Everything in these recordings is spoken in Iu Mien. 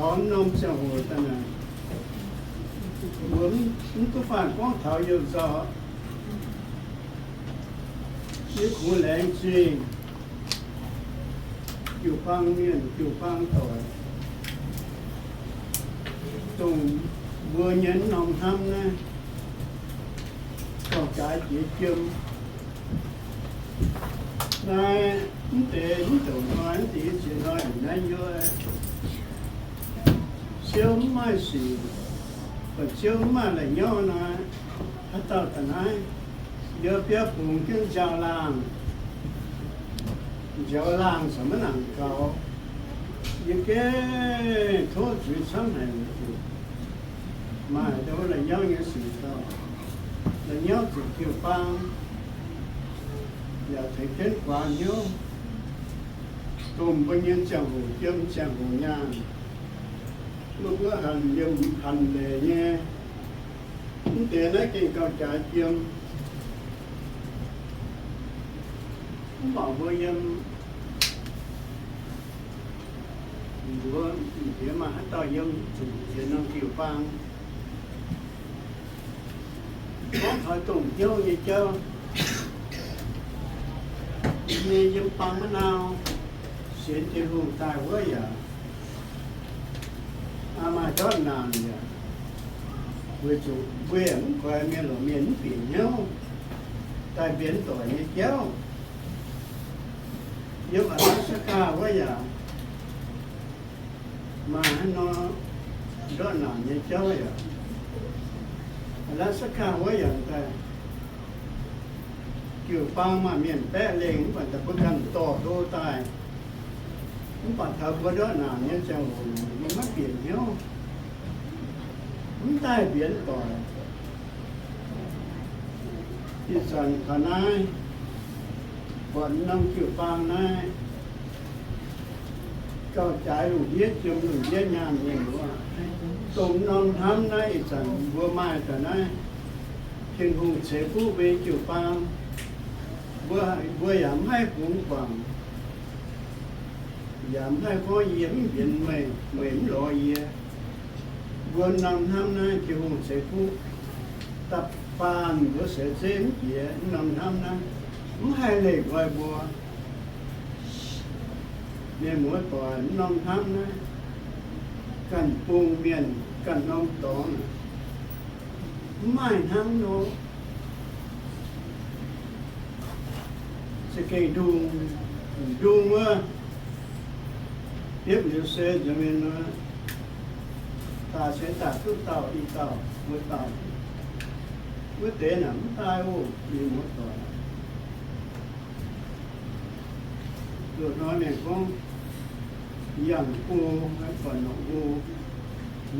Taux norm ziangh hoc daaih naaic, mbuo mv duqv faanh gorngv taux yiem nzauh, yie kungx laengz zingh jiu-baang mienh jiu-baang doic, dongh mbuo nyei norm hnamv naaiv gauh jaaix jiex jiem. Naaiv mv deix mv douc hnoi, mv deix ziex hnoi naaiv yie siouv mv maaih sic, buatc siouv mv maaih la'nyauv nor, haaix dauh daaih naaiv, yie biauv bungx jienv nziaaux-laangh, nziaaux-laangh caux maiv nangc gaux. Yie gengh tov zuiz camv haic, maaih ndo la'nyauv nyei sic dauh, la'nyauv zuqc jiu-baang, yaac tengx jienv guaax hnyouv, dongh mbuo nyei ziangh hoc jiem ziangh hoc nyaanh. Mbuo hanc liemh hanc leiz nyei, mv deix naaiv gengh gauh jaaix jiem. Mv baac mbuo yiem mbuox mienh maaih haaix dauh yiem zuqc ziex norm jiu-baang, gorngv taux dongh hnyouv nyei jauv, nyei yiem baang maiv nau, sienx Tin-Hungh daaih wuov yaac maaih ndortv naanc yaac, weic zuqc mbuo yaac mv goix mienh lorqc, mienh mv bieqc hnyouv daaih mbienx doic nyei jauv. Yiem Alaska wuov yaac maaih haaix nor ndortv naanc nyei jauv yaac, Alaska wuov yaac daaih jiu-baang maaih mienh baeqv lengh, mv baac daaih mbuo ganh dorh hlo daaih. Mv baac taux mbuo ndortv naanc nyei ziangh hoc, mbuo maiv bieqc hnyouv, mv daaih mbienx doic. Ih zanc taux naaiv, buatc norm jiu-baang naaiv gauh jaaix lungh ndiev jiem lungh ndiev nyaanh mienh wuov. Dongh norm hnamv naaiv ih zanc mbuo maaih daaih naaiv, Tin-Hungh ceix fuqv mbuo nyei jiu-baang, mbuo, mbuo yaac mv haih bungx guangc, yaac mv haih gorngv yie mv mbienx meih, meih mv lorz yie. Mbuo norm hnamv naaiv Tin-Hungh ceix fuqv, da'faanh mbuo seix zeiv mv jiex norm hnamv naaiv, mv haih leih nqoi mbuo. Mienh muoz doic, norm hnamv naaiv ganh bung mienh ganh norm dorngx, mv maaih hnangv nor. Za'gengh ndung, ndung wuov, biopv liuz se nzengc mienh nor, daaih se daaih duqv dauh i dauh wuov dauh, wuov deix naaic mv daaih oc, mienh muoz doic. Loz-hnoi mienh gorngv, yangh go, buatc norqc go,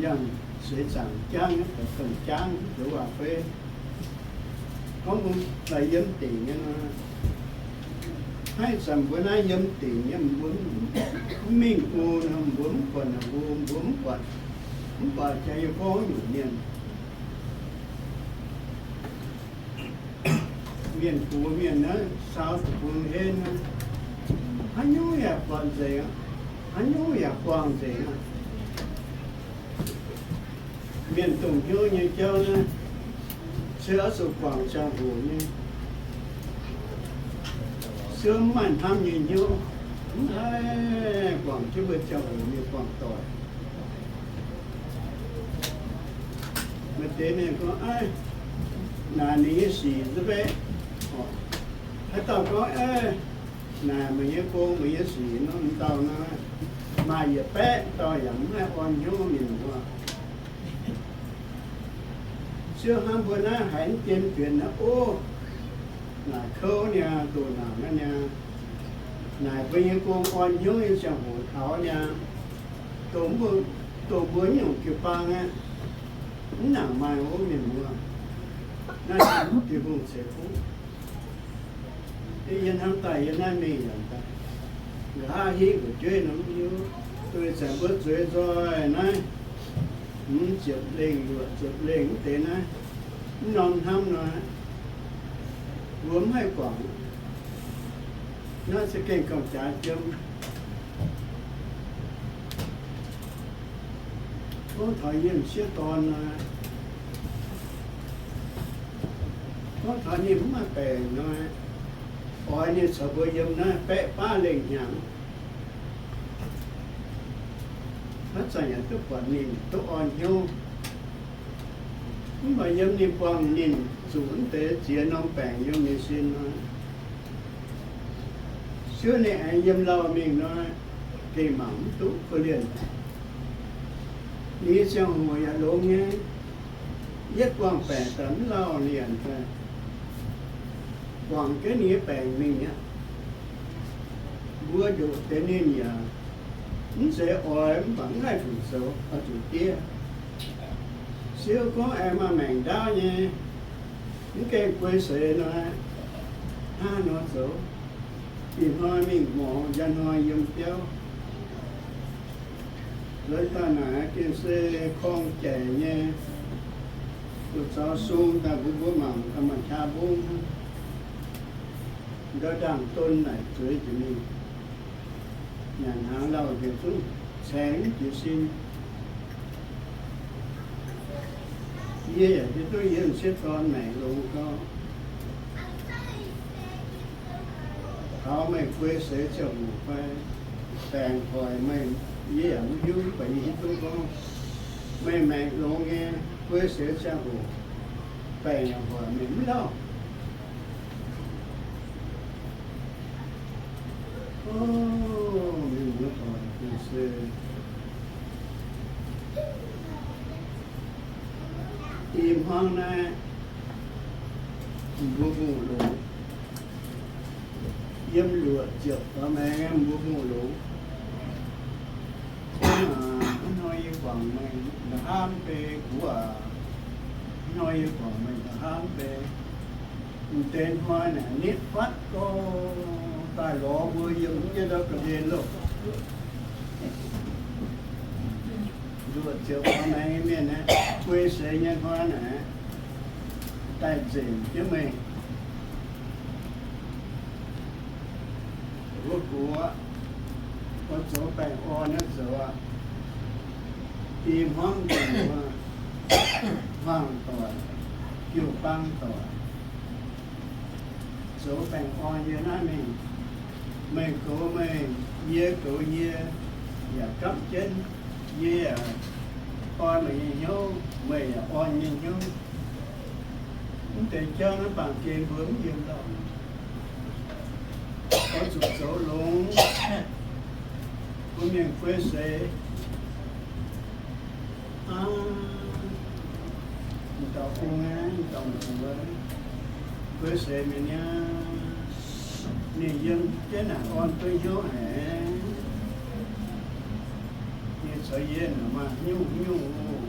yangh seix zaangc jaangv, buatc zaangc jaangv, zoux waac fei. Gorngv mbuo daaih yiem dingc nyei nor, haaix zanc mbuo naaiv yiem dingc nyei, mbuo mv mingh go nor, mbuo mv buatc norqc go, mbuo mv buatc, mv baac jaax yie gorngv nyungc mienh, mienh gox mienh naaiv saau zuqc bun henv naaiv, haaix nyungc yaac buatc nzengc aqv, haaix nyungc yaac buangh nzengc aqv. Mienh dongh hnyouv nyei jauv naaiv, se oix zuqc guangc ziangh hoc nyei. Se mv maaih hnamv nyei hnyouv, mv haih guangc jienv mbuo ziangh hoc nyei guangc doic. Maaih deix mienh gorngv, Aav, naaic ninh nyei sic nzunc mbeqv. Haaix dauh gorngv, Aav, naaic meih nyei gong, meih nyei sic nor, m'dauh nor, maaih yietc baeqv dauh yaac mv haih orn hnyouv mienh wuov. Siouv hnamv mbuo naaiv haiz mv dien fienx naaiv, ov, naaic kouv niaa, doqc naanc naaiv niaa, naaic mbuo nyei gong orn hnyouv nyei ziangh hoc taux niaa, dongh mbuo, dongh mbuo nyungc jiu-baang aeqv, mv nangc maaih ov mienh muoz. Naaiv Tin-Hungh ceix fuqv. Yie hnamv daaih yie naaiv mingh yaac daaih, nqa'haav hingv fu'jueiv nor mv hiuv. Duqv zanc mbuo zueiz nzoih naaiv, mv ziepc lengh luoqc ziepc lengh mv deix naaiv, mv norm hnamv nor, mbuo mv haih guangc. Naaiv se gengh gauh jaaix jiem. Gorngv taux yiem sieqv dorn nor, gorngv taux ninh mv maaih baengc nor, oix ninh caux mbuo yiem naaiv baeqv baav lengh hnyangx, haaix zanc yaac duqv buatc ninh, duqv orn hnyouv. Mv baac yiem ninh buangh ninh zuqc mv deix ziex norm baengc yiem ninh sin nor, siouv ninh aengx yiem lauh mingh nor, gengh mangc mv duqv korv-lienh. Ninh nyei ziangh hoc yaac longx nyei, yietv buangh baengc daaih mv lauh lienc daaih, guangc jienv ninh nyei baengc mingh aqv. Mbuo ndoqc deix ninh yaac mv zeiz oix, mv baac mv haih zuqc zoux, oix zuqc diev. Siouv gorngv aengx maaih maengc ndaauv nyei, mv gaengh guei seix nor, hnangv nor zoux. Ih hnoi mingh mouz, njang hnoi yiem biauv. Lorz daaih naaic gengh se korng-jaic nyei, duqv zaux sung daaih bun mbuo mangc, maaih qaqv mbong hnangv. Ndortv ndaangc don naaic zueiz jiex mingh, nyanc hnaangx lauh njiec zungv caengx jiez sin. Yie yaac hiuv duqv yie m'sieqv dorn maengc longx gorngv, taux meih guei seix ziangh hoc fai baengc hoic meih, yie yaac mv hiuv, mv baac yie hiuv duqv gorngv meih maengc longx nyei, guei seix ziangh hoc baengc yaac hoic meih mv lauh. O, mienh muoz-doic, se ih hmuangx naaiv mbuo hungh longx, yiem luoqc ziepc faaux maengx mbuo hungh longx. Hnangv nor yie guangc meih nqa'haav mv bei, kuv aac, hnangv nor yie guangc meih nqa'haav mv bei. M'deix hnoi naaic nitv fatv gorx daaih lorz mbuo yiem jienv ndau ga'ndiev loh. Nduoqc ziouc faaux maengx nyei mienh aeqv, guei seix nyei hnoi naaic, daaih nzengc jienv meih. Wuov gox, oix zoux baengh orn nyei zoux aqv. Ih hmuangv nzengc, hmuangv doic, jiu-baang doic, zoux baengh orn yie naaiv mingh. Meih goux meih, yie goux yie, yaac gapv jienv. Yie yaac orn meih nyei hnyouv, meih yaac orn yie nyei hnyouv. Mv deix jauv naaiv baamh gen mbuo mv yiem lauh. Oix zuqc zoux longx bun mienh guei seix. Aa, m'dauh ong aeqv, m'dauh mbuox, guei seix mienh niaa, ninh yiem jienv naaic orn duqv hnyouv haic. Ninh caux yie maaih nyungc-nyungc oc.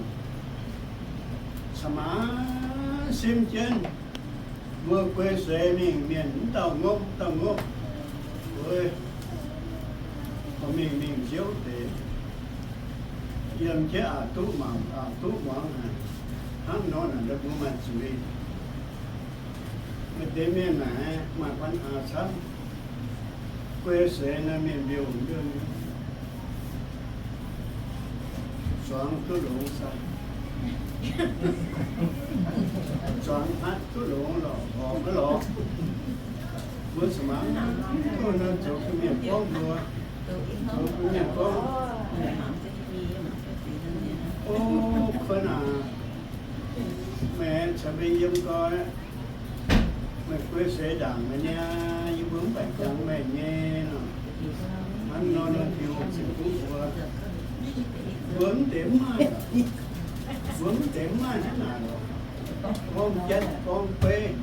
Ca'maah simv jienv mbuo guei seix mingh, mienh mv dauh ngopv, mv dauh ngopv, oix mingh mingh nziouv deix, yiem jienv aqc duqv mangc, aqc duqv muangx haic. Hnangv nor naaic, mbuo maaih zuiz. Maaih deix mienh naaic maaih ปัญหา camv. Guei seix naaiv mienh mbiouh mbiouh nyei, zuangx duqv longx saah? Zuangx hatv duqv longx lorqc, horpc maiv lorqc? Mbuo caux maanc duqv nor zoux bun mienh gorngv mbuo, zoux bun mienh gorngv, O, kuonx aac, meih caux mbuo yiem nqoi, meih guei seix ndaangc meih niaa, yie mbuo mv baac jangx meih nyei nor. Hnangv nor nor Tin-Hungh ceix fuqv mbuo. Mbuo mv deix mv maaih, mbuo mv deix mv maaih hnangv naaic lorqc. Gorngv jatv gorngv beiv,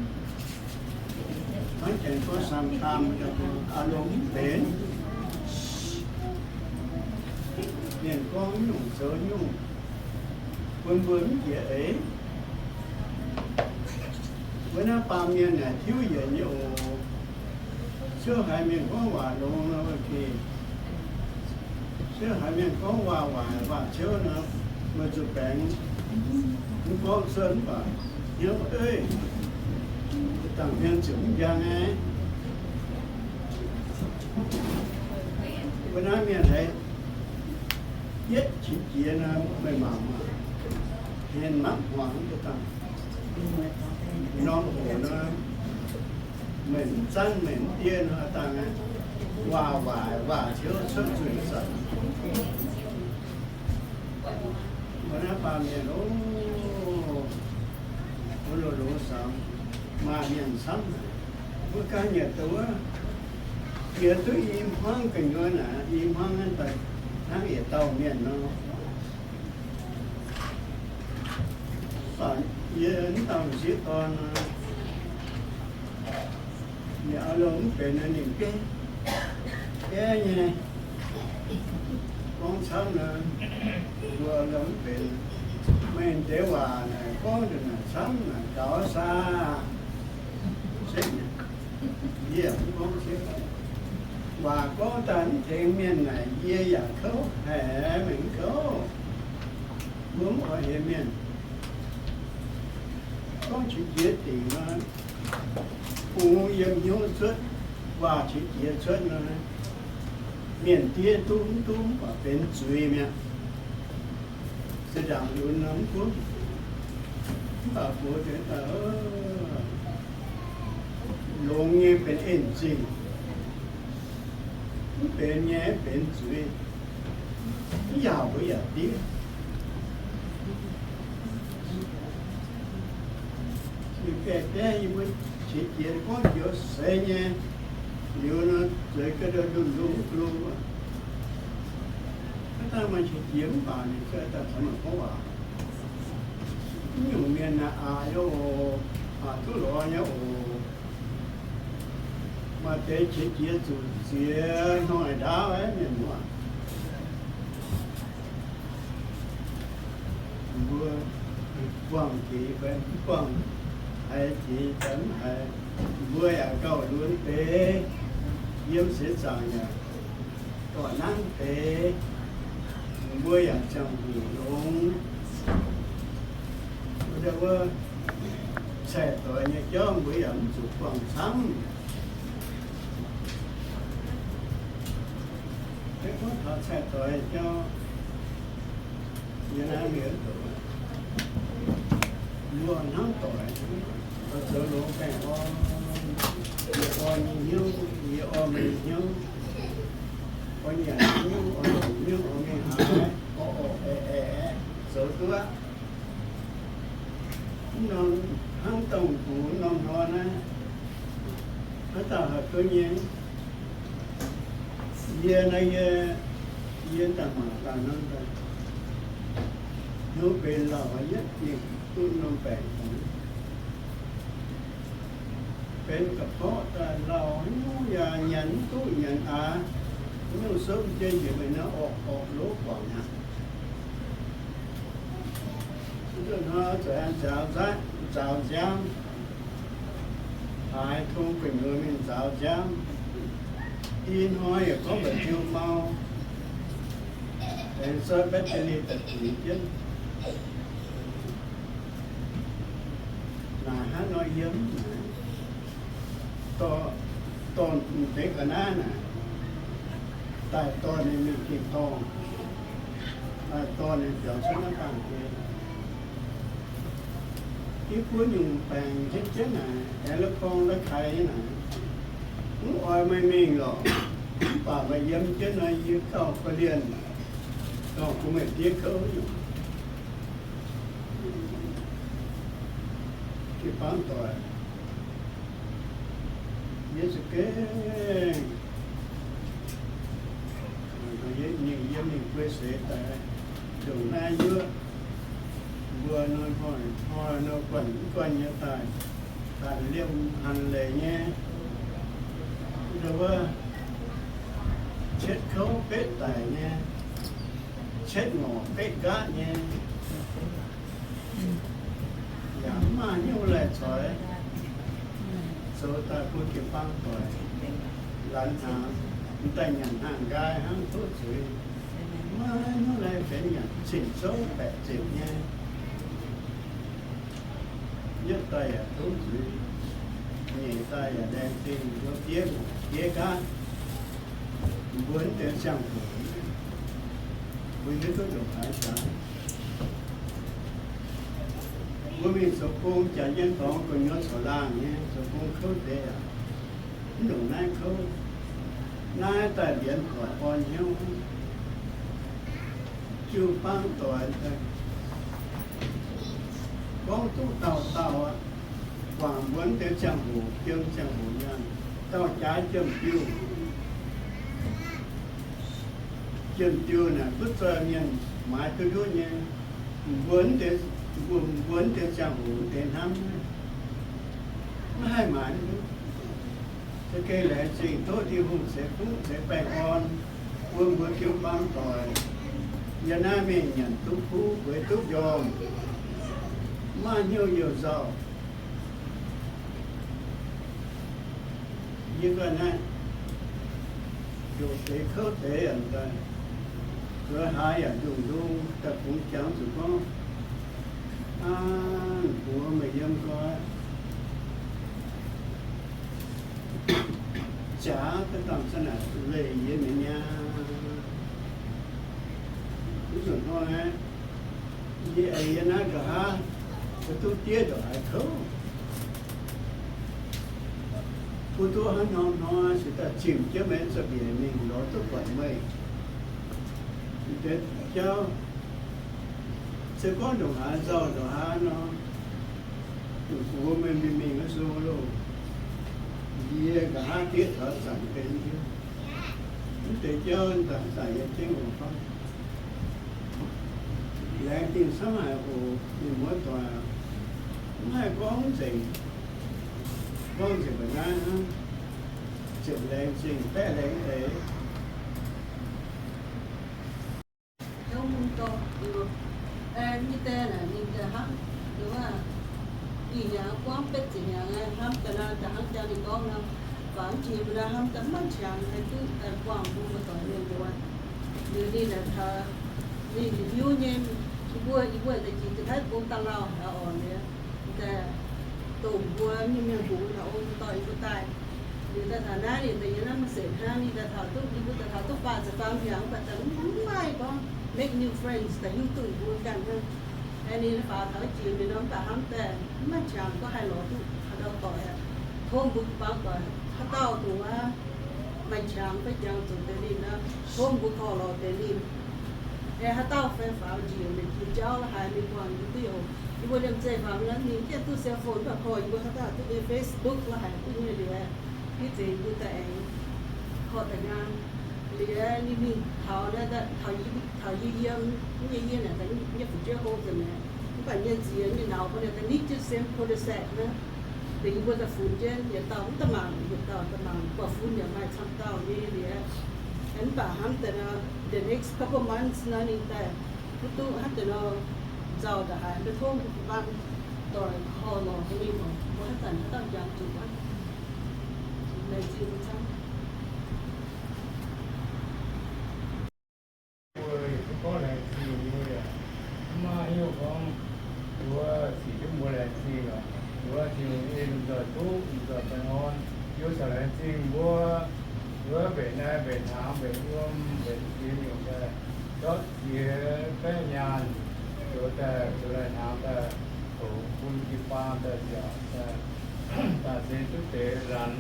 hnangv janx gorngv สงคราม aqv, longx mv benx. Mienh gorngv nyungc zoux nyungc, bun mbuo mv jiex eix. Wuov naaiv baamh mienh naaic tiuv yienc nyei oc. Ciouv haiz mienh gorngv waac longx nor, ok. Ciouv haiz mienh gorngv waac waaic, waac ciouv nor, meih zuqc baengx, mv gorngv cuotv mv baac hnyouv eiv, dangc mienh ziouc mv njang aqv. Wuov naaiv mienh haiz Yietv qiex jiez nor, meih mangc maah, hmien mapv hmuangx deix dangh. Norm hoc nor, meih mv zanv meih mv diev nor, dangh waac waaic waac ciouv cuotv zuiz zanc. Mbuo naaiv baamh mienh oc, mbuo loz-loz saamx maaih mienh camv haic. Mbuo ganh yietc duqv, yie duqv i hmuangv gu'nyuoz naaic, i hmuangv naaiv daaih hnangv yietc dauh mienh nor. Mv baac yie mv dauh m'sieqv dorn nor, ninh auv-loh mv benx nor, ninh bieiv bieiv nyei. Gorngv camv nor, mbuo auv-loh mv benx. Meih deix waac naaic gorngv nzunc naaic camv naaic gaux saah? Yie yaac mv gorngv siepv. Waac gorngv daaih mv tengx mienh naaic, yie yaac kouv haic, meih mv kouv. Mbuo mv oix hemx mienh. Gorngv qiex jiez dingc nor, bungx yiem hnyouv cuotv, waac qiex jiez cuotv nor, mienh diev duqv mv duqv mv baac benx zuiz mi'aqv. Zinh ndaangc lunx nor mv gunv, mv baac gox deix daaih, longx nyei benx en zingh, mv benx nyei benx zuiz, mv yaauc mbuo yaac diev. Yie gaengh gaengh yie mbuo qiex jiez gorngv joux seix nyei, liuz nor zueiz ga'ndiev ndunh ndunh glu. Aav dangh maaih qiex jiez mv baac ninh ga'ndiev daaih caux meih gorngv waac. Mv nyungc mienh naaic aqc nyei oc, aqc duqv lorz nyei oc. Maaih deix qiex jiez zuqc ziex hnoi ndaauv mienh muoz. Mbuo buangh jiex fai mv buangh, haiz jiex fai mv haiz, mbuo yaac gauh lunx deix yiem seix zaangc yaac dorh nangv deix, mbuo yaac ziangh hoc longx. Wuov caih doix nyei jauv mbuo yaac mv zuqc buangh camv. Mv gorngv taux caih doix jauv, yie naaiv mienh mbuo hnamv doic, zoux longx baengh orn, yie orn nyei hnyouv, yie orn meih nyei hnyouv, orn yaac hnyouv, orn longc hnyouv, orn mingh haaix, orn orqc aeqv, aeqv, zoux duqv aqv. Mv norm hnangv dongh mbuo norm hnoi naaiv, haaix dauh haih duqv nyei? Yie naaiv, yie, yie daaih mangc daaih hnangv daaih, hnyouv benx lauh yietv mingh duqv norm baengc, benx ga'porqv daaih lauh hnyouv yaac nyanc mv duqv nyanc aqv. Mv nyungc souv jienv njiec mingh naaiv orqc orqc lov guangc aqv. Mv duqv hnoi zuqc aengx nzaaux nzaaiv, nzaaux nziaamv, haaix tong gu'nyuoz mingh nzaaux nziaamv. I hnoi yaac gorngv mba'diu mau, aengx zorqv battery daaih dingx jienv. Naaic hnangv nor yiem naaic, dorh, dorh m'deix ga'naaiv naaic, daaih dorh ninh mingh ging-dorngh, daaih dorh ninh biaux cuotv naaiv baamh gen. Yie buo nyungc baengc jienv jienv naaic, aengx la'korng la'kaaix nyei naaic, mv oix meih mingh lorqc. Mv baac meih yiem jienv nor, yie gauh korv-lienh, gauh bun meih diev kouv nyungc. Jiu-baang doic, yie za'gengh, yie mingh guei seix daaih, ndongc naaiv yuoqv mbuo nor, hnoi-hnoi nor guanh mv guanh nyei daaih, daaih liemh hanc leiz nyei, wuov cietv kouv betv daic nyei, cietv ngorc betv nqaatv nyei, yaac mv maaih hnyouv laih coix, zoux daaih bun jiu-baang doic lanx hnaangx, m'daaih nyanc hnaangx nqaai hnangv tov zuiz, maiv hnyouv laih benx nyanc cing-souv baeqc ziepc nyei. Yietv daaih yaac tov zuiz, nyeic daaih yaac laengz zingh, mbuo diev ngorc diev nqaatv, mbuo mv deix ziangh hoc. Mbuo hiuv duqv ndongc haaix jaax. Mbuo mingh zoux gong jaax nyei dorngx gu'nyuoz corc laangh nyei, zoux gong kouv deix aqv. Mv ndongc naaiv kouv, naaiv daaih mbienx doic orn hnyouv, jiu-baang doic daaih gorngv duqv dauh dauh aqv. Guangc mbuo deix ziangh hoc, jiem ziangh hoc nyaanh, dauh jaaix jiem diuh. Jiem diuh naaic butv zoih mienh maaiz duqv ndutv nyei. Mbuo deix, mbuo, mbuo deix ziangh hoc deix hnamv, maiv haih maaiz duqv. Za'gengh laengz zingh tov Tin-Hungh ceix fuqv ceix baengh orn bun mbuo jiu-baang doic. Yiem naaiv mingh nyanc duqv kuv, bueix duqv njormh, maaih hnyouv youh nzauh. Yie ganh naaiv, heuc deix kouv deix aqv daaih, zueiz haaix yaac ndongc ndongh daaih bungx jangx zuqc gorngv, aa, mbuox meih yiem nqoi, jaax daaih dangh za'naaic leih yie mi'aqv. Mv nzunc hnoi aqv, yie aengx yiem naaiv nqa'haav, mbuo duqv diev ndongc haaix kouv, bun duqv hnangv nor hnoi se daaih zimc jienv meih za'biec mingh lorz duqv buatc meih. Deix jauv se gorngv ndongc haaix nzauh ndongc haaix nor, mbuox meih mingh mingh wuov sou loh. Yie nqa'haav diev taux zanc deix hiuv, mv deix jauv zanc zanc yiem jienv oc. Laengz zingh camv haic oc, mienh muoz doic. Mv haih gorngv nzengc, gorngv nzengc mbuo naaiv hnangv. Ziepc laengz zingh, baeqv laengz eix. Hnyouv mun dorh, nyei die naaic ninh daaih hnangv, ih hnyangx buangv betv ziepc hnyangx hnamv daaih naaiv, daaih hnangv jang ninh gorngv nor, fangx jiex mbuo naaiv hnamv daaih maiv qangx haih duqv daaih buangh mbuo muoz-doic mienh muoz. Liuz ninh naaic taux ninh hiuv nyei, yie mbuo, yie mbuo daaih jiex da'naaiv bung daaih lauh haic orqc, liuz daaih domh mbuo nyei mienh hungx naaic ong dorh yie mbuo daaih. Liuz daaih taux naaiv ninh daaih yiem naaiv maiv setc hnangv, ninh daaih taux duqv, yie mbuo daaih taux duqv faah ziepc faam hnyangx, mv baac daaih mv maaih gorngv make new friends daaih hiuv duqv mbuo ganh hnangv. Aeqv, ninh faaux taux jiex mienh nor, mv baac hnamv daaih maiv qangx gorngv haih lorz duqv haaix dauh doic aqv. Tov mbuo jiu-baang doic haaix dauh dongh wuov maaih qangx fai jangx zuqc deix ninh nor, tov mbuo korv lorz deix ninh. Aeqv, haaix dauh fai faaux njiec mingh jiex jauv la'haaix mingh buangh yie duqv oc. Yie mbuo liemh zeih fangx nor ninh jienv duqv cell phone, mv baac korv yie mbuo haaix dauh duqv nyei Facebook la'haaix duqv nyei liuz, hitv nzengc yie mbuo daaih aengx korv daaih nyaanh. Liuz ninh mingh taux naaiv, taux yie, taux yie yiem, yie yie naaic daaih nyei fu'jueiv hlo nzengc mi'aqv. Mv baac nyei nziex nyei nauz mbuo naaic daaih nitv jienv same cul-de-sac naaiv. Deix yie mbuo daaih funx jienv yietc dauh mv daaih mangc, yietc dauh daaih mangc, buatc fun yaac maaih camv dauh nyei liuz. Mv baac hnamv daaih nor, the next couple months nor ninh daaih mv duqv hnangv deix nor nzauh ndongc haaix, mv tov mbuo jiu-baang doic korv lorz bun ninh oc. Mbuo haaix zanc haaix dauh jangx zuqc aqv. Laengz zingh mbuo camv. Mbuo yaac duqv gorngv laengz zingh mbuo yaac mv maaih hnyouv gorngv wuov sic duqv mbuo laengz zingh lorqc. Wuov Tin-Hungh ei lomh nzoih duqv, lomh nzoih baengh orn. Yie caux laengz zingh mbuo wuov mbenc naaiv mbenc hnaangx mbenc wuom mbenc ziex nyungc daaih zorqv ziex baeqv nyaanh zoux daaih zoux laih hnaangx daaih hoqc bun jiu-baang daaih nziaauc daaih, daaih se duqv deix lanz.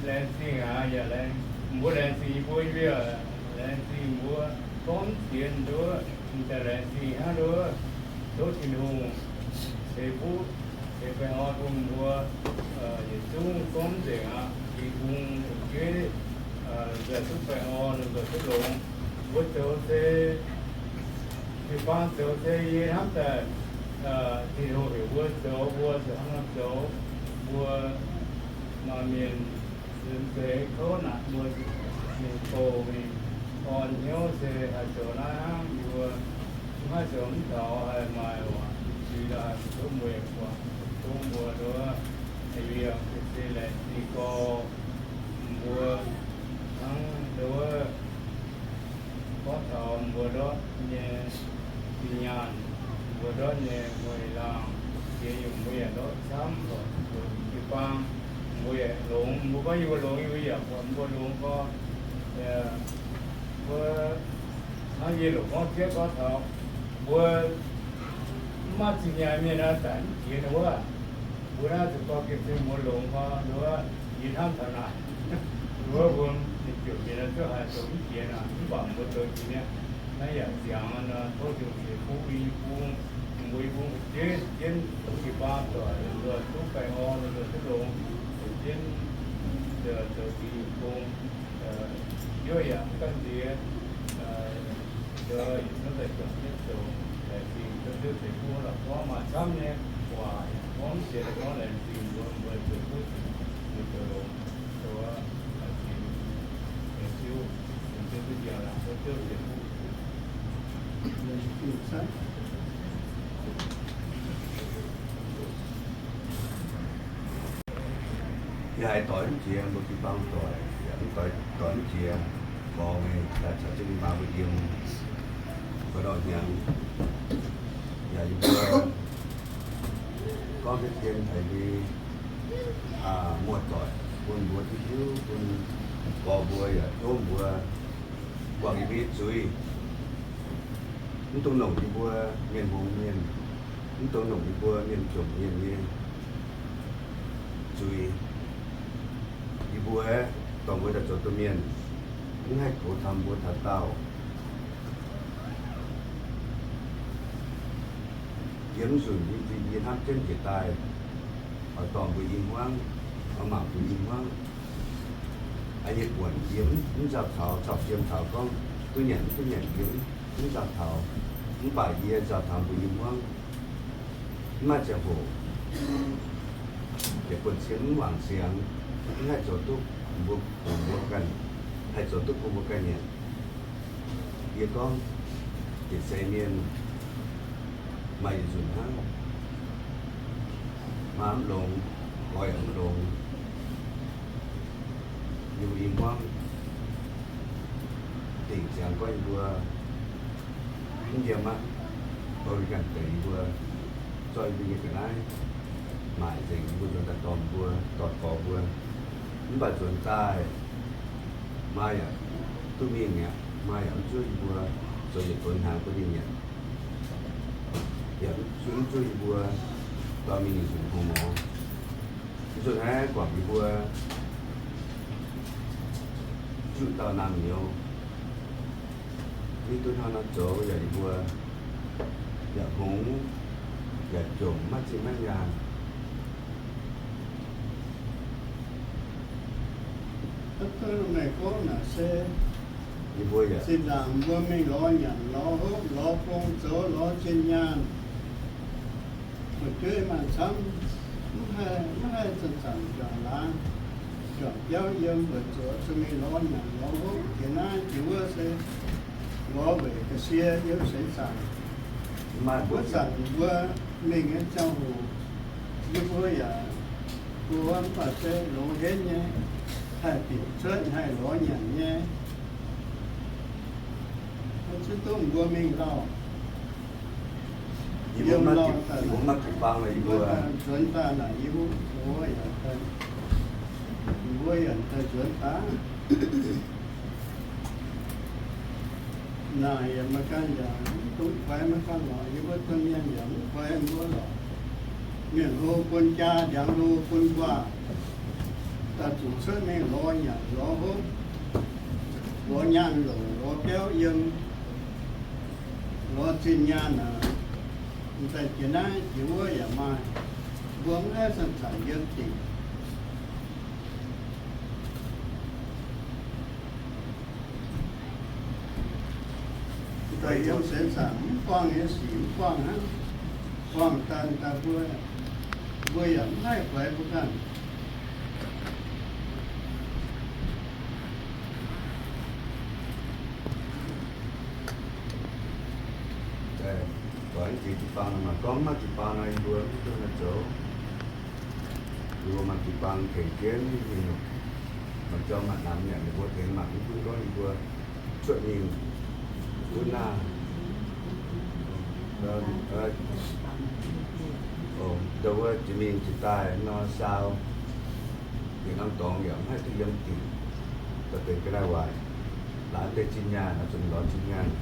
Laengz zingh aqv, yaac laengz, mbuo laengz zingh yie mbuo, yie mbuo laengz zingh mbuo gorngv mv sienx nduov, m'daaih laengz zingh hnangv nduov. Tov Tin-Hungh ceix fuqv ceix baengh orn bun mbuo yietc zungv gorngv mv nzengc aqv. Ging-Bung fu'jueiv nzauh duqv baengh orn, nzauh duqv longx. Mbuo zoux se jiu-baang zoux se yie hnamv daaih Tin-Hungh heuc mbuo zoux, mbuo ziouc hnangv nor zoux. Mbuo maaih mienh nzuonx zeix kouv naaic mbuo mingh bouh mingh orn hnyouv se haih zoux naaiv hnangv. Mbuo mv haih zoux mv taux haih maaih waac zuiz daaih tov mbuo yaac guangc, tov mbuo nduov, yie se laengz zingh gorx mbuo hnangv nduov. Gorngv taux mbuo ndortv nyei zinh nyaanh, mbuo ndortv nyei mueiz laangh, ziex nyungc mbuo yaac ndortv camv, jiu-baang mbuo yaac longx. Mbuo gorngv yie mbuo longx, yie mbuo yaac buatc mbuo longx gorngv, mbuo Hnangv yie longc gorngv jienv gorngv taux mbuo mv maaih zingh nyaanh mienh naaiv daaih mv jiex ninh wuov, mbuo naaiv zuqc dorh jienv mbuo longx gorngv ninh wuov, yie hnamv taux naaic, wuov mbuo ninh ziouc mienh naaiv ziouc haih zoux mv jiex naaic, mv baac mbuo zoux jiex nyei. Naaiv yaac ziangx nor, tov Tin-Hungh ceix fuqv yie bung, mbuo yie bung fu'jueiv jienv jiu-baang doic, ninh mbuo duqv baengh orn, ninh mbuo duqv longx, jienv zoux jiex yie bung. Yie yaac mv gaengh nziex, yietc zungv daaih juangc jienv zoux, laengz zingh Ziouv ceix fuqv la'gorngv maaih camv nyei waac, gorngv mv jiex daaih gorngv laengz zingh mbuo, mbuo zoux duqv, mbuo zoux longx, zoux laengz zingh, laengz Ziouv, laengz Ziouv duqv njoux laangz, Ziouv ceix fuqv. Yie haiz doix mv jiex mbuo jiu-baang doic, yaac mv doix, doix mv jiex gorx nyei daaih caux jienv mingh maa mbuo yiem mbuo ndortv hnyangx. Yaac yie mbuo gorngv jienv haiz nyei muoz-doic bun mbuo duqv hiuv, bun gorx mbuo yaac tov mbuo guangc yie mbuo nyei zuiz. Mv dungx longc yie mbuo mienh hngongx mienh, mv dungx longc yie mbuo mienh jomc mienh nyei zuiz. Yie mbuo aeqv, dorh mbuo daaih zoux domh mienh, mv haih goux taux mbuo taux daauh. Yiem nzunc yie, yie hnamv jienv njiec daaih, oix dorh mbuo i hmuangv, oix mangc mbuo i hmuangv. Aa, yie buonc yie mv nzauh taux, caux fiem taux gorngv duqv nyanc mv duqv nyanc yie mv nzauh taux, mv baac yie nzauh taux mbuo i hmuangv. Mv maaih ziangh hoc, yietc buonc cien mv wangc siangx, mv haih zoux duqv bun mbuo, bun mbuo ganh, haih zoux duqv bun mbuo ganh nyanc. Yie gorngv, yietc seix mienh maaih yietc nzunc hnangv, maa mv longx, oix yaac mv longx. Yie mbuo i hmuangv dingc ziangx gorngv yie mbuo mv yiem aqv, oix ganh deix yie mbuo zorqv yie mbuo nyei ga'naaiv maaic nzengc, yie mbuo nzuonx daaih dorh mbuo, dorh gorx mbuo. Mv baac nzuonx daaih, maa yaac duqv mingh mi'aqv, maa yaac mv zuov yie mbuo zoux yietc donx hnaangx bun ninh nyanc, yaac mv zuov yie mbuo dorh mingh nzunc hngongx morz. Mv zuqc naaiv guangc yie mbuo juqv dauh naamh nyouz, mv duqv hnangv naaiv zoux yaac yie mbuo yaac hngongx, yaac jomc maiv zingh maiv nyaanh. Meih gorngv naaic se yie mbuo yaac zinh ndaangc mbuo mingh lorz nyanc lorz hopv lorz gong zoux lorz zinh nyaanh, fu'jueiv maaih camv, mv haih, mv haih zanc-zanc juangc laangz, juangc biauv yiem weic zuqc zuqc mingh lorz nyanc lorz hopv jiex naaiv jiex wuov se lorz weic ga'sie yiem seix zaangc. Wuov zanc mbuo mingh nyei ziangh hoc, yie mbuo yaac go mv baac se longx henv nyei, haih bieqc cuotv haih lorz nyanc nyei. Mv zuqc dongh mbuo mingh lauh, yie mbuo maiv jiu-baang, yie mbuo nzuonx daaih naaic, yie mbuo yaac, mbuo yaac daaih nzuonx daaih. Naaic yaac maaih ganh yaac mv dungx kuaix maiv ganh lorqc, yie mbuo domh mienh yaac mv kuaix mbuo lorqc. Mienh hlo bun jaa, ndiangx hlo bun nquaah, daaih zuqc cuotv mingh lorz nyanc lorz hopv, lorz nyaanh longc, lorz biauv yiem, lorz zinh nyaanh aqv. M'daaih jiex naaiv jiex wuov yaac maaih, mbuo mv haih zanc-zanc yiem dingc. Daaih yiem seix zaangc mv buangh nyei sic mv buangh hnangv, buangh daaih daaih mbuo, mbuo yaac mv haih kuaix mbuo ganh. Doix jiex jiu-baang nor, maaih gorngv maaih jiu-baang nor, yie mbuo mv duqv haaix zoux. Yie mbuo maaih jiu-baang tengx jienv mingh, maaih jauv maaih namx nyanc, yie mbuo tengx mangc, mv gunv gorngv yie mbuo cuotv mingh gunv naaiv, ndau wuov jiex mingh jiex daaih nor saau, yietc norm dorngx yaac mv haih duqv yiem dingc, daaih benx ga'naaiv waaic. Laangz deix zinh nyaanh, zuqc lorz zinh nyaanh.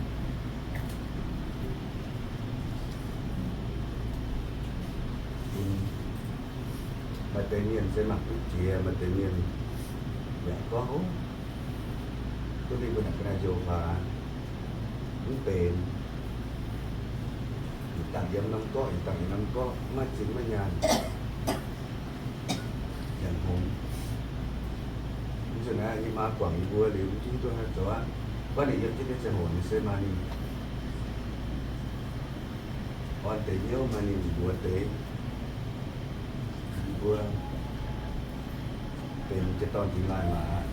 Maaih deix mienh se mangc duqv jiex, maaih deix mienh yaac gorngv, duqv ninh mbuo naaic ga'naaiv njoux hlaax mv benx. Yietc dangh yiem norm gorqv, yietc dangh yiem norm gorqv, maiv zinh maiv nyaanh, nyanc hngongx. Mv zuqc naaiv nyei maa guangc yie mbuo liuz, mv hiuv duqv haaix zoux aqv. Gorngv ninh yiem jienv nyei ziangh hoc, ninh se maaih ninh orn deix hnyouv, maaih ninh mbuox deix. Yie mbuo benx jiex dorn-dingx laaih maah.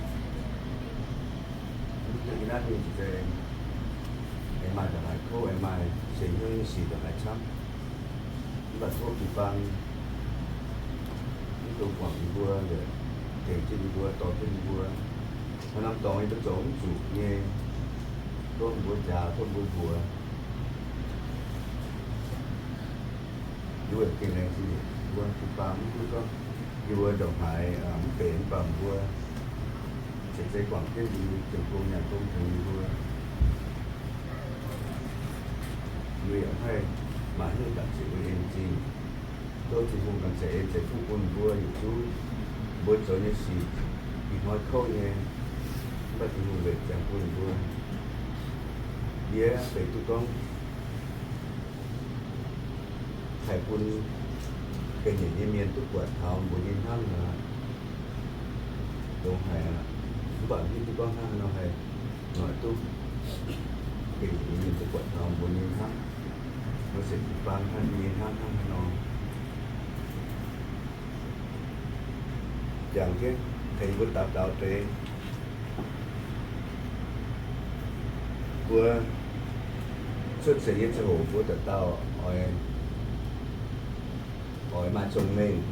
Mv duqv yie naaiv mingh se aengx maaih ndongc haaix kouv, aengx maaih sienx hnyouv nyei sic ndongc haaix camv. Mv baac tov jiu-baang mv dungx guangc yie mbuo, tengx jienv yie mbuo, dorh jienv yie mbuo. Maaih norm dorngx yie mbuo zoux mv zuqc nyei, tov mbuo njaaux, tov mbuo mbuox. Yie mbuo gengh laengz zingh yie mbuo jiu-baang, mv hiuv gorngv yie mbuo ndongc haaix mv benx mv baac mbuo ceix zeiv guangc jienv yie mbuo ziouc gong nyanc gong tengx yie mbuo. Yie mbuo yaac haih maaih hnyouv daaih ziouc mbuo en zingh. Tov Tin-Hungh ganh zeix en zeix fuqv bun mbuo yietc zungv. Mbuo zoux nyei sic ih hnoi kouv nyei, mv baac Tin-Hungh weic ziangx bun mbuo. Yie benx duqv gorngv haih bun ga'nyiec nyei mienh duqv buatc taux mbuo nyei hnamv aqv. Dongh haic aqv. Mv baac mv hiuv duqv gorngv hnangv haaix nor haih noic duqv ga'nyiec nyei mienh duqv buatc taux mbuo nyei hnamv. Mbuo se jiu-baang hnangv nyei hnamv hnangv haaix nor. Jangx jienv tengx mbuo daux gaux deix. Mbuo cuotv seix nyei ziangh hoc mbuo dauh dauh oix, oix maaih cong-mengh,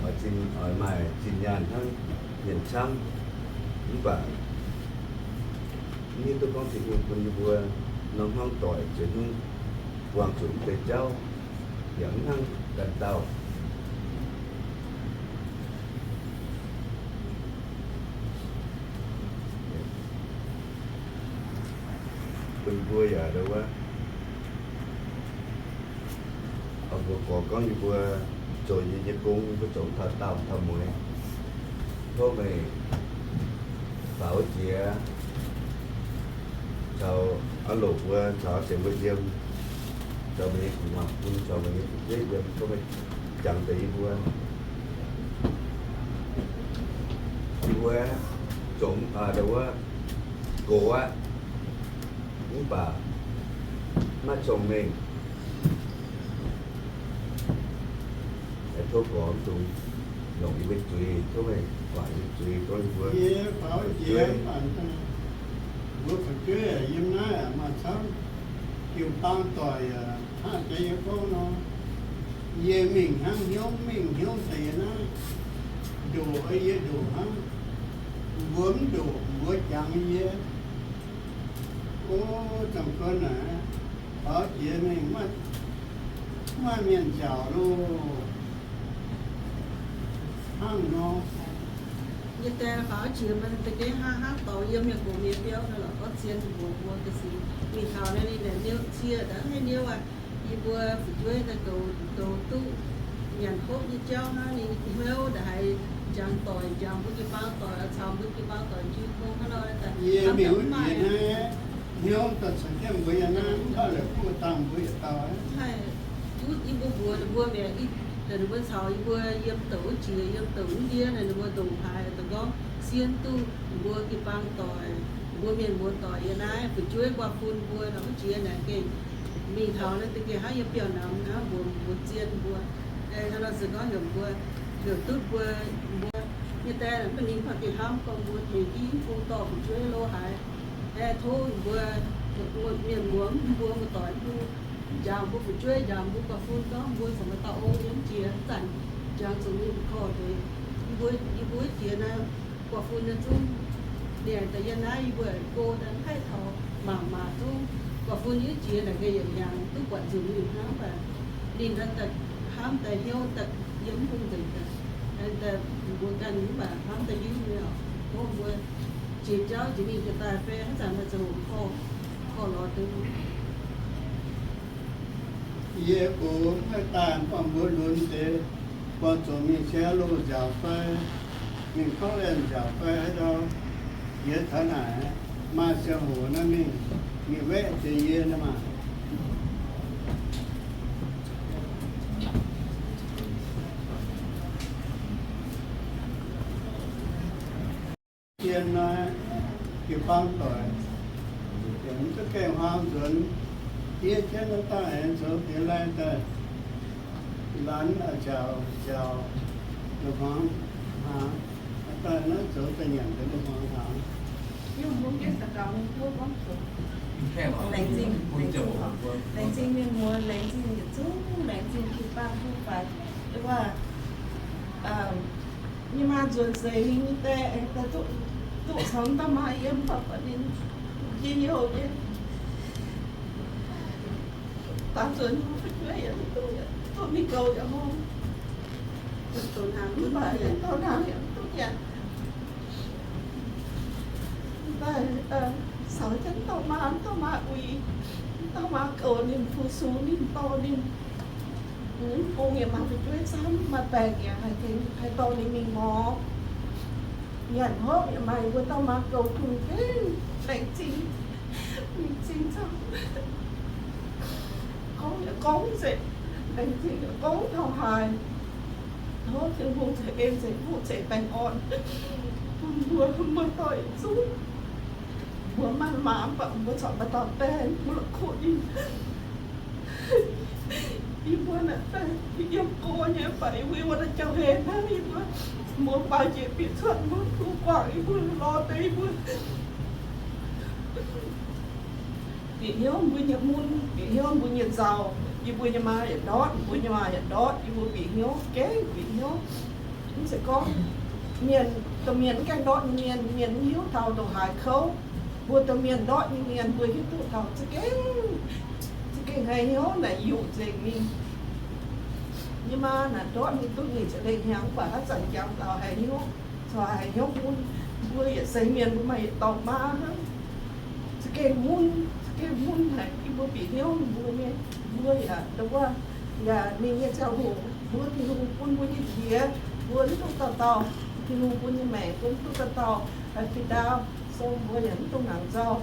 oix zinh, oix maaih zinh nyaanh hnangv mienh camv. Mv baac mv hiuv duqv gorngv Tin-Hungh bun yie mbuo norm hmuangv doic ziouc nyungc buangh zuqc mv deix jauv, yaac mv hnangv ganh dauh. Bun mbuo yaac ndo wuov, mbuo gorx gorngv yie mbuo zoux yie nyei gong, yie mbuo zoux taux daauh taux mueiz. Tov meih faaux jiex caux aa loc mbuo caux zienx mbuo yiem, caux meih nyei gu'nguaaz bun, caux meih nyei fu'jueiv yiem, tov meih jangx deix yie mbuo. Yie mbuo zoux ndo wuov gox aqv, mv baac maiv cong-mengh. Tov gorx mv dungx longc yie mbuo zuiz, tov meih guangc yie mbuo zuiz, gorngv yie mbuo fu'jueiv, mbuo fu'jueiv yiem naaiv maaih camv, jiu-baang doic aqv, hnangv jiex yie gorngv nor, yie mingh hnangv hnyouv, mingh hnyouv deix yie naaiv, ndoqc yie ndoqc hnangv, mbuo mv ndoqc mbuo jangx yie. O, zanc kuonx naaic, faaux jiex mingh maiv maaih mienh njaaux loh. Hnangv nor, yie daaih faaux jiex mingh da'gengh hnangv hnangv dorngx yiem mienh gox mienh biauv naaiv lorqc, gorngv zien mbuox mbuo ga'sic mingh taux naaiv ninh naaic niouv cie daaih maiv niouv aqv. Yie mbuo fu'jueiv daaih goux, goux duqv nyanc hopv nyei jauv hnangv, ninh hnyouv ndaaih haiz njang doic, njang mbuo jiu-baang doic, caux mbuo jiu-baang doic jiu tong hnangv nor daaih. Yie mingh wuov jiex naaiv, hnyouv daaih caux jienv mbuo yiem naaiv, mv baac la'kuqv dangh mbuo yietc dauh. Haih, yie mbuo mbuox ninh mbuo mi'aqv, ninh mbuo caux yie mbuo yiem douc wuov jiex, yiem douc wuov ndiev naaic, ninh mbuo ndongc haaix daaih gorngv sien duqv mbuo jiu-baang doic, mbuo mienh mbuo doic yiem naaiv, fu'jueiv guaav fun mbuo nor wuov jiex naaic gengh mingh taux naaiv deix gengh hnangv yiem biauv-namx hnangv mbuox mbuox zien mbuo. Hnangv nor se gorngv heuc mbuo, heuc duqv mbuo, mbuo nyei die mv baac ninh mv baac gengh hnamv gorngv mbuo tengx jienv bung dorh fu'jueiv lo haaix. Aeqv, tov mbuo mienh muoz mv bun mbuo muoz-doic mv bun njaaux mbuo fu'jueiv, njaaux mbuo guaax fun gorngv mbuo caux maaih dauh ong yiem jiex zanc njaaux zuqc mingh korv deix. Mbuo, yie mbuo jiex naaiv guaax fun naaiv zungv, ninh daaih yiem naaiv yie mbuo go daaih mv haih taux mangc maaz zungv. Guaax fun yie jiex naaic gengh yietc hnyangx duqv buatc nzunc mingh hnangv baac ninh daaih hnamv daaih hnyouv daaih yiem mv bung nzengc daaih, daaih mbuo ganh mv baac hnamv daaih hiuv nyei oc. Tov mbuo jiex jauv jiex mingh jiex daaih fai haaix zanc maaih ziangh hoc korv, korv lorz deix. Yie gox mv haih daaih, mv baac mbuo lunx deix Mbuo zuqc mingh siou loz nziaauc fai, mingh Portland nziaauc fai haaix ndau, yie taux naaic maaih ziangh hoc naaiv mingh, mingh weqv jiex yie naaiv maah. Jien naaiv jiu-baang doic, yaac mv duqv gaengh huaang nzuonx. Yie jienv naaiv daaih aengx zoux diex lai daaih, laanh nziaauc nziaauc, la'hmuangx hnaangx, daaih naaiv zoux daaih nyanc deix la'hmuangx hnaangx. Laengz zingh, laengz zingh, laengz zingh mienh muoz, laengz zingh yietc zungv, laengz zingh jiu-baang kuv faix. Wuov, yie maa nzuonx seix nyei die aengx daaih duqv, duqv caux dauh maa yiem, baac baac ninh njien-youh nyei. Daaih nzuonx fu'jueiv yaac mv duqv, duqv mingh goux yaac hlo. Mv baac yaac dorh hnangv yaac mv duqv nyanc. Daaih caux jienv dauh maa, dauh maa uix, dauh maa goux ninh, fu-sux ninh, dorh ninh. Mv bung yaac maaih fu'jueiv camv, maaih baengc yaac haih tengx, haih dorh ninh mingh ngorc. Nyanc hopv yaac maaih mbuo dauh maa goux dungz gengh laengz zingh, laengz zingh camv. Gorngv yaac gorngv nzengc, laengz zingh yaac gorngv taux haaix. Tov Tin-Hungh ceix en ceix fuqv ceix baengh orn bun mbuo, mbuo doic yietc zungv. Mbuo maaih maa mv baac mbuo corc maaih dauh baeng, mbuo la'kuqv ninh. Yie mbuo naaic daaih yiem go nyei, mv baac yie mbuo wuov dauh jauv-hlen hnangv, yie mbuo muoz-baaux jiex bieqc cuotv, mbuo duqv guangc yie mbuo, lorz deix yie mbuo. Bieqc hnyouv mbuo nyei mun, bieqc hnyouv mbuo nyei nzauh, yie mbuo nyei maa yaac ndortv, mbuo nyei maa yaac ndortv, yie mbuo bieqc hnyouv gengh bieqc hnyouv. Mv zeiz gorngv mienh, domh mienh mv gaengh ndortv nyei mienh, mienh mv hiuv taux ndongc haaix kouv. Mbuo domh mienh ndortv nyei mienh, mbuo hiuv duqv taux za'gengh, za'gengh haiz hnyouv naaic yuqc nzengc mingh. Yie maa naaic ndortv mingh duqv nyic ziepc lengh hnyangx, mv baac haaix zanc jangx taux haiz hnyouv, corc haiz hnyouv mun. Mbuo yietc seix mienh mbuo maaih yietc dauh maa hnangv. Za'gengh mun, za'gengh mun haic. Yie mbuo bieqc hnyouv mbuo nyei, mbuo yaac ndau wuov, yaac ninh nyei ziangh hoc mbuo Tin-Hungh bun mbuo nyei qiex, mbuo mv duqv dauh dauh, Tin-Hungh bun nyei maengc mbuo mv duqv dauh dauh haih fih ndau. So mbuo yaac mv dungx nangc nzauh,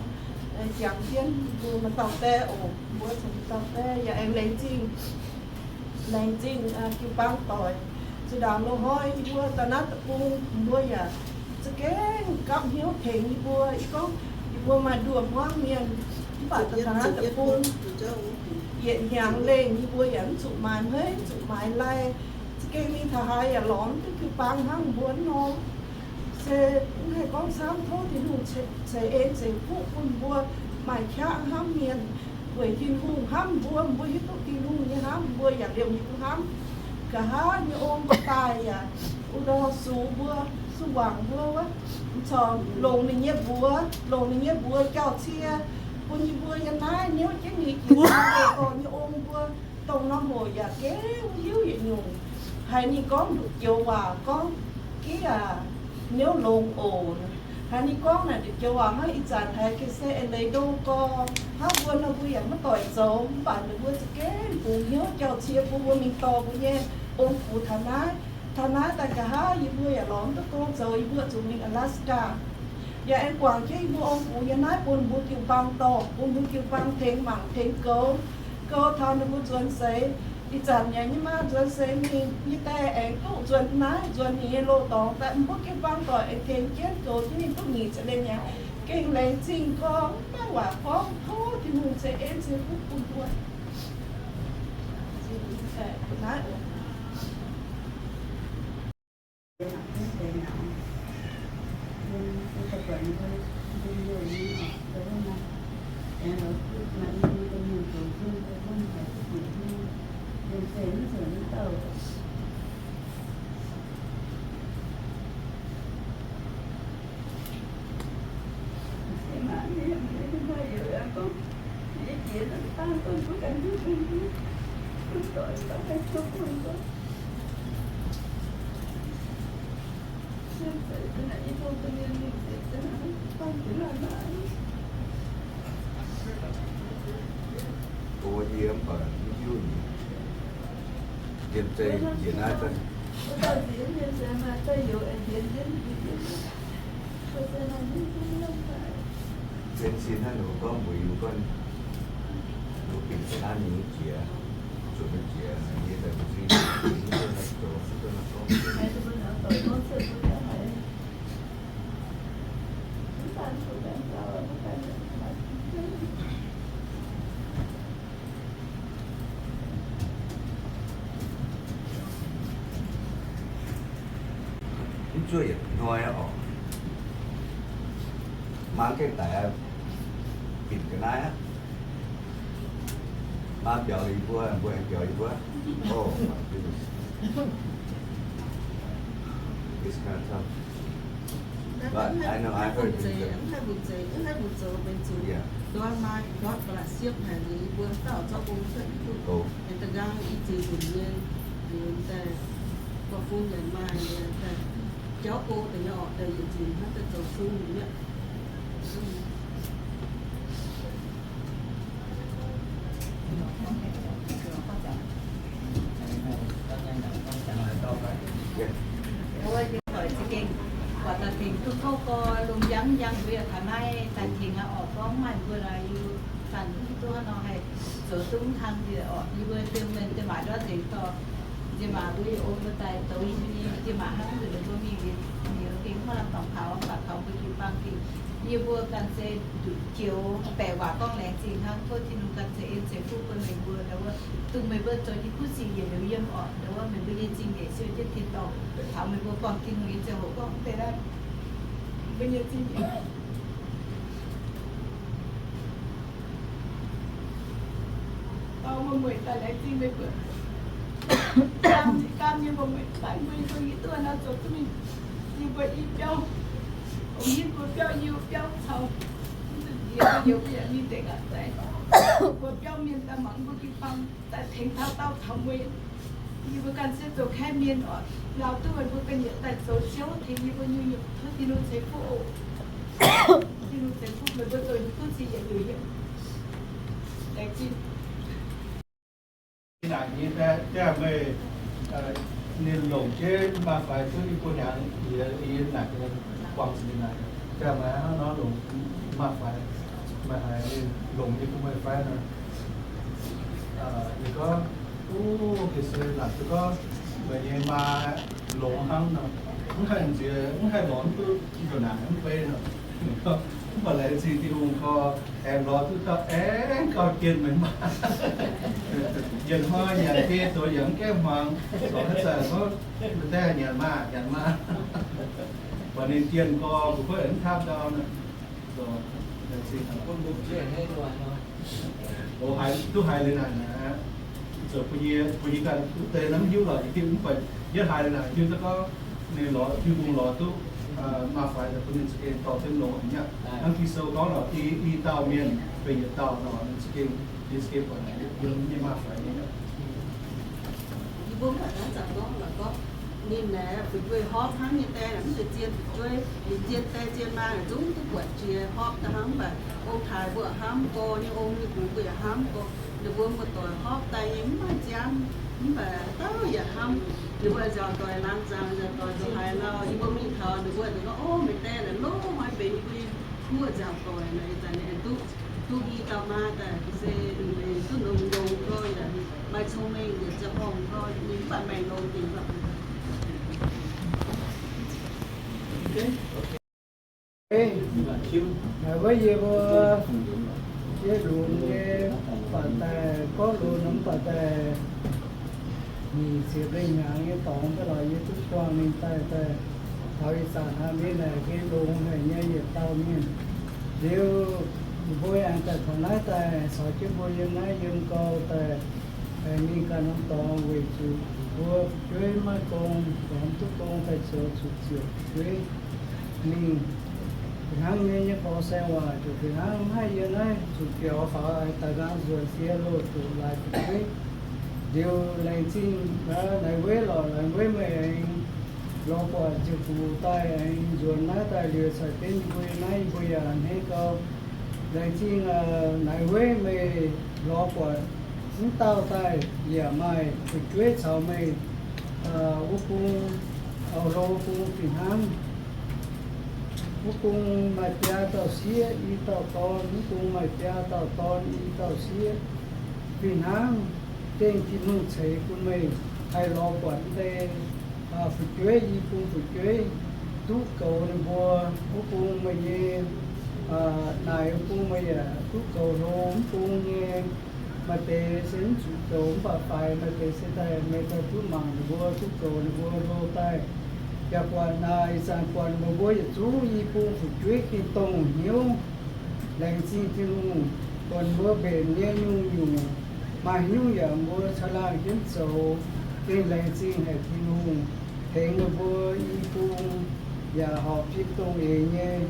jangx jienv mbuo maaih dauh die oc, mbuo caux dauh die yaac aengx laengz zingh, laengz zingh jiu-baang doic. Zinh ndaangc loz-hnoi yie mbuo daaih naaiv deic-bung, mbuo yaac za'gengh gapv hnyouv tengx yie mbuo. Yie gorngv yie mbuo maaih nduoh hmuangv mienh, mv baac daaih naaiv deic-bung yietc hnyangx lengh yie mbuo yaac mv zuqc maaiz hmeiv, mv zuqc maaiz lai. Za'gengh mingh taux haaix yaac lorz mv duqv jiu-baang hnangv mbuo nor. Se mv haih gorngv camv, tov Tin-Hungh ceix en ceix fuqv bun mbuo maaih qaqv hnamv mienh, weic Tin-Hungh hnamv mbuo, mbuo hiuv duqv Tin-Hungh nyei hnamv, mbuo yaac liemh hiuv duqv hnamv. Nqa'haav nyei ong daaih yaac wuov ndau sux mbuo, sux wangc mbuo wuov, corc longc ninh nyei mbuox, longc ninh nyei mbuox jauv-cie bun yie mbuo yiem naaiv niouv jienv nyei jiex dorh nyei ong mbuo. Dongh norm hoc yaac gengh hiuv yietc nyungc. Haiz ninh gorngv nduqc joux waac gorngv, Giex aac, niouv longx oc. Haiz ninh gorngv naaic nduqc joux waac hnangv ih zanc haiz ga'sie eix leiz ndo gorx hnangv mbuo nor, mbuo yaac maiv doic zoux. Mv baac ninh mbuo za'gengh bungx hnyouv jauv-cie bun mbuo mingh dorh mbuo nyei ong-gux taux naaiv. Taux naaiv daaih nqa'haav yie mbuo yaac lorz mv duqv gong zoux, yie mbuo zuqc mingh Alaska. Yaac aengx guangc jienv yie mbuo ong-gux yiem naaiv bun mbuo jiu-baang dorh, bun mbuo jiu-baang tengx mangc tengx goux. Goux taux ninh mbuo nzuonx seix, ih zanc yaac nyei maa nzuonx seix mingh, nyei die aengx duqv nzuonx naaiv, nzuonx ninh nyei loz-dorngx daaih, mbuo jiu-baang doic aengx tengx jienv goux jienv ninh duqv nyic ziepc lengh hnyangx. Gengh laengz zingh gorngv mv maaih waac gorngv, tov Tin-Hungh ceix en ceix fuqv bun mbuo. Naaiv oc. Gox yie mv baac mv hiuv nyei. Yiem zei njiec naaiv daaih. Benx sin hnangv ninh mbuo gorngv mbuox yie gorngv, mbuo bingx ga'naaiv mingh jiex, zuqc mingh jiex, yie daaih mbuo zingh, mbuo zoux, mbuo zoux gorngv. Mv zuov yietc hnoi oc. Maa gengh daic, bingx ga'naaiv aqv. Maa biaux liuz yie mbuo, mbuo aengx biaux yie mbuo. Oh my goodness. It's kind of tough. But I know I heard it before. Mv haih mbu'ziex, mv haih mbu'ziex benx zuqc. Yeah. Duqv maa duqv ba'laqc siepv haic liuz yie mbuo dauh zorqv bung cuotv duqv. Oh. Aengx da'nqaang i ziex nzunc nyei liuz daaih buatc bung yaac maaih nyei daaih jauv go daaih nyei orqc, daaih yietc nzunc hnangv daaih zoux sung nyei. Hoic za'gengh buatc daaih tengx duqv kouv gorx, lungh njang njang mbuo yaac taux naaiv daaih tengx aqv orqc, gorngv maaih mbuo laaix yie zanc duqv hnangv nor haih zoux duqv mv kang nziex orqc. Yie mbuo dieh mienh dieh maac ndortv nzengc dorh nziex maac mbuo yie ong mbuo daaih zoux yie mbuo nyei dieh maac hnangv nzunc mbuo mingh liuz, liuz gengh mv maaih lamh dorngx kaux, mv baac kaux mbuo jiu-baang gengh yie mbuo ganh se nduqc joux baeqc waac gorngv laengz zingh hnangv, tov Tin-Hungh ganh ceix en ceix fuqv bun meih mbuo, ndau wuov dongh meih mbuo zoux nyei kuv sic yietc liuz yiem orqc, ndau wuov meih mbuo nyei zingh nyeic siou jienv tin-dorngh taux meih mbuo buangh Tin-Hungh nyei ziangh hoc gorngv mv deix naaiv, mbuo nyei zingh nyeic. Dauh wuom-mueic daaih laengz zingh meih mbuo. Gaam, gaam nyei wuom-mueic daaih mbuo yie mbuo hiuv duqv nor zoux duqv mingh. Yie mbuo i biauv, ong yie mbuo biauv, yie mbuo biauv caux. Yie mbuo yaac mingh deix ga'naaiv daaih. Mbuo biauv mienh daaih mangc mbuo jiu-baang daaih tengx taux dauh taux mueiz. Yie mbuo ganh se zoux kaeqv mienh oc. Laauh duqv meih mbuo ga'nyiec daaih zoux Ziouv tengx yie mbuo nyungc-nyungc. Tov Tin-Hungh ceix fuqv oc. Tin-Hungh ceix fuqv meih mbuo zoux nyei kuv sic yietc liuz yiem. Laengz zingh. Naaic nyei daaih meih, ninh longc jienv maaih faix duqv yie mbuo hnyangx, yie, yie naaic ninh buangh zinh naaic, daaih meih hnangv nor longc maaih faix, meih haiz ninh longc yie mbuo meih faix nor. Ninh gorngv, o, ga'sie naaic duqv gorngv meih nyei maa longx hnangv nor, mv haih nziex, mv haih lorz mv duqv nzuonx naaic mv bei nor. Mv baac laengz zingh Tin-Hungh gorx, aengx lorz duqv dauh aengx gauh jienh meih maa. Yietc hnoi nyanc biei zoux yaac mv gaengh hmuangx, zorc haaix zanc gorngv, meih daaih nyanc maah, nyanc maah. Buatc ninh jienh gorx, mbuo kuv aengx mv taamv ndau nor. Zoc, laengz zingh. O, haiz, duqv haiz liuz naaic naaic, zoc bun yie, bun yie ganh duqv deix naaiv mv hiuv lorqc, yie hiuv mv baac yietv haiz liuz naaic hiuv duqv gorngv ninh lorz, Tin-Hungh lorz duqv maaih faix daaih bun ninh za'gengh dorh jienv longx nyei aqv. Hnangv Ging-Sou gorngv lorqc, i, i dauh mienh benx yietc dauh nor, ninh za'gengh, ninh za'gengh buatc yiem nyei maaih faix nyei aqv. Yie mbuo mv baac naaiv zanc gorngv lorqc gorngv ninh naaic fu'jueiv horpc hnangv nyei die naaic mv zeiz zien fu'jueiv, ninh zien die zien maa naaic zungv duqv buatc jiex horpc daaih hnangv, mv baac ong-taaix mbuo hnamv gorx, ninh ong ninh gux mbuo yaac hnamv gorx. Ninh mbuo muoz-doic horpc daaih nyei mv maaih nziaamv, mv baac dauh yaac hnamv. Ninh mbuo nziaauc doic laangz zaangc, nziaauc doic zoux haaix lauh, yie mbuo mingh taux ninh mbuo ninh gorngv, o, meih die naaic loh, maiv benx yie mbuo muoz nziaauc doic naaic, ih zanc ninh duqv, duqv i dauh maa daaih se ninh duqv longx longx gorx yaac maaih cong-mengh yaac ziangh horngh gorx, ninh mv baac maengc longx dingc lorqc. Naaiv wuov yie mbuo jiex lungz nyei baac daaih, gorngv lungz mv baac daaih, nyic ziepc lengh hnyangx nyei dorngx daaih lorqc, yie duqv buangh ninh daaih, daaih taux ih zanc aqv. Mienh naaic gengh longx haic nyei yietc dauh mienh. Liuz mbuo aengx daaih taux naaiv daaih caux jienv mbuo yiem naaiv yiem gau daaih, aengx mingh ganh norm dorngx weic zuqc mbuo fu'jueiv maiv gong, mv duqv gong daaih zoux zuqc ziouc fu'jueiv mingh. Fih hnangv mienh nyei gorx-saeng waac ziouc fih hnangv mv haih yiem naaiv zuqc biaux faaux, daaih nqaang nzuonx sie loz-doqc laaix fu'jueiv. Liuz laengz zingh Naaiv Weiv lorqc, Naaiv Weiv meih aengx lorz buatc ziouc gux daaih aengx nzuonx naaiv daaih liuz caux jienv yie mbuo yiem naaiv, yie mbuo yaac a'hneiv gau. Laengz zingh Naaiv Weiv meih lorz buatc mv dauh daaih yaac maaih fu'jueiv caux meih wuov bung, auv-hlo bung fih hnangv. Wuov bung maaih biaa dauh sieqv, i dauh dorn. Wuov bung maaih biaa dauh dorn, i dauh sieqv. Fih hnangv gengh Tin-Hungh ceix bun meih haih lorz buatc wuov deix fu'jueiv, i bung fu'jueiv, duqv goux ninh mbuo. Wuov bung meih nyei naaic, wuov bung meih yaac duqv goux hlo. Wuov bung nyei maaih deix se mv zuqc goux mv baac faix, maaih deix se daaih meih daaih duqv mangc ninh mbuo, duqv goux ninh mbuo hlo daaih. Yaac buatc naaic, ih zanc buatc meih mbuo yietc zungv i bung fu'jueiv gengh dongh hnyouv. Laengz zingh Tin-Hungh, buatc mbuo mbenc nyei nyungc-nyungc, maaih nyungc yaac mbuo caangh laangh jienv zoux, gengh laengz zingh haic Tin-Hungh tengx meih mbuo i bung yaac horpc fim dongh eix nyei.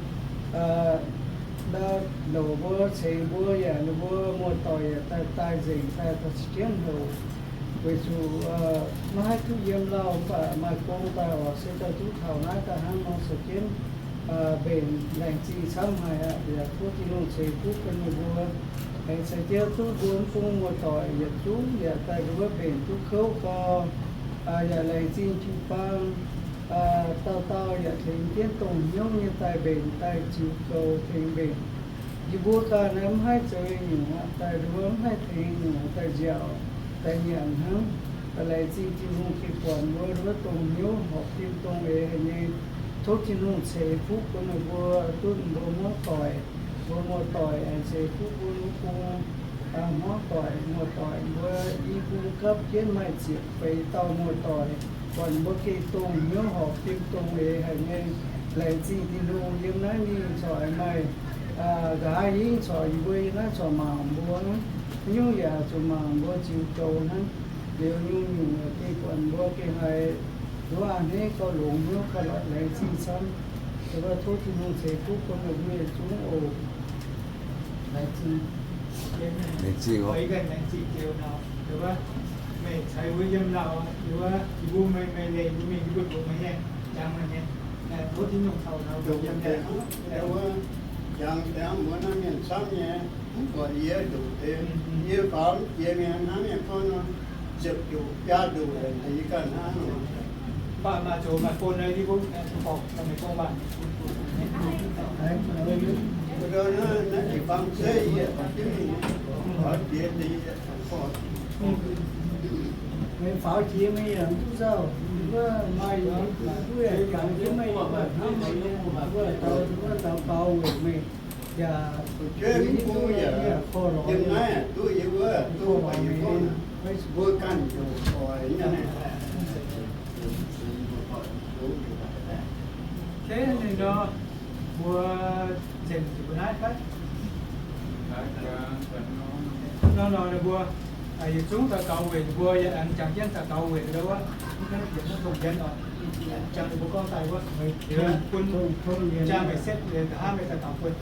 Ndau-louc mbuo ceix mbuo yaac ninh mbuo muoz-doic yaac daaih daaih nzengc daaih taux jienv houc, weic zuqc maiv haih duqv yiem lauh mv baac maaih gong daaih oc, se daaih duqv taux naaiv daaih hnangv nor caux jienv mbenc laengz zingh camv haic aqv. Yaac tov Tin-Hungh ceix fuqv bun meih mbuo, aengx caux jienv duqv mbuo mv bung muoz-doic yietc zungv yaac daaih nduov mbenc duqv kouv gau. Yaac laengz zingh jiu-baang, dauh dauh yaac tengx jienv dongh hnyouv nyei daaih mbenc daaih ziux goux tengx mbenc. Yie mbuo ganh naaiv mv haih zoux nyungc aqv, daaih nduov mv haih tengx nyungc daaih nziaauc daaih nyanc hnangv. Laengz zingh Tin-Hungh gengh buatc mbuo nduov dongh hnyouv horpc fim dongh eix haic nyei. Tov Tin-Hungh ceix fuqv bun meih mbuo, duqv mbuo hmuangv doic, mbuo muoz-doic, aengx ceix fuqv bun wuov bung hmuangv doic, muoz-doic, mbuo i bung gapv jienv maaih ziepc feix dauh muoz-doic, buatc mbuo gengh dongh hnyouv horpc fim dongh eix haic nyei. Laengz zingh Tin-Hungh, yiem naaiv ninh corc maaih nqa'haav hingv corc yie mbuo yiem naaiv corc mangc mbuo, nyungc yaac zuqc mangc mbuo ziux goux hnangv. Liuz nyungc-nyungc gengh buatc mbuo gengh haiz nduov a'hneiv gauh longx hnyouv gauh lorqc, laengz zingh camv. Tov Tin-Hungh ceix fuqv bun meih mbuo yietc zungv oc. Laengz zingh. Laengz zingh oc. Meih ceix wuov yiem lauh, yie mbuo, yie mbuo meih, meih leih mbuo mingh, yie mbuo nduqc meih nyei, jangx meih nyei. Tov Tin-Hungh caux meih yiem lauh. Jangx dangh mbuo naaiv mienh camv nyei, mv buatc yie nduqc deix, yie faaux jiex mingh hnangv mienh gorngv nor, ziepc nduqc biaa nduqc, yie ganh hnangv nor. Mv baac maaih zoux maaih bun, yie mbuo horpc meih gorngv waac. Naaiv jiu-baang zeiv yie faaux jienv mingh, faaux jiex deix yie faaux. Meih faaux jiex meih yaac mv duqv nzauh, wuov maaih wuov jangx jienv meih, wuov hnamv meih nyei, wuov daux, wuov daux gaux weic meih, yaac fu'jueiv mv bung yaac korv lorz yiem naaiv duqv yie wuov, duqv baac yie gorngv mbuo ganh ziouc oix nyei. Mbuo nzengc zuqc naaiv fai? Nor nor ninh mbuo yietc zungv daux gaux weic ninh mbuo, yaac aengx jangx jienv daux gaux weic ninh wuov, mv gaengh yietc zungv tongx jienv oc. Jangx ninh mbuo gorngv daaih wuov, bun jangx meih setv, nqa'haav meih daux gaux bun.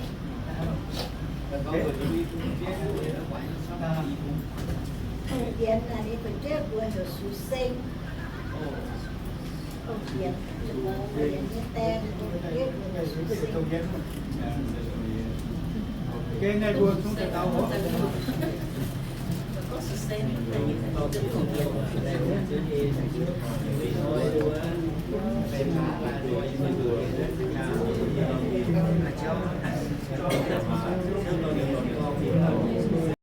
Tongx jienv naaic, ninh fu'jueiv mbuox heuc Sux Seng. Tongx jienv, tongx jienv nyei die, ninh fu'jueiv mbuox heuc Sux Seng. Gengh naaiv mbuo zungv daux gaux oc.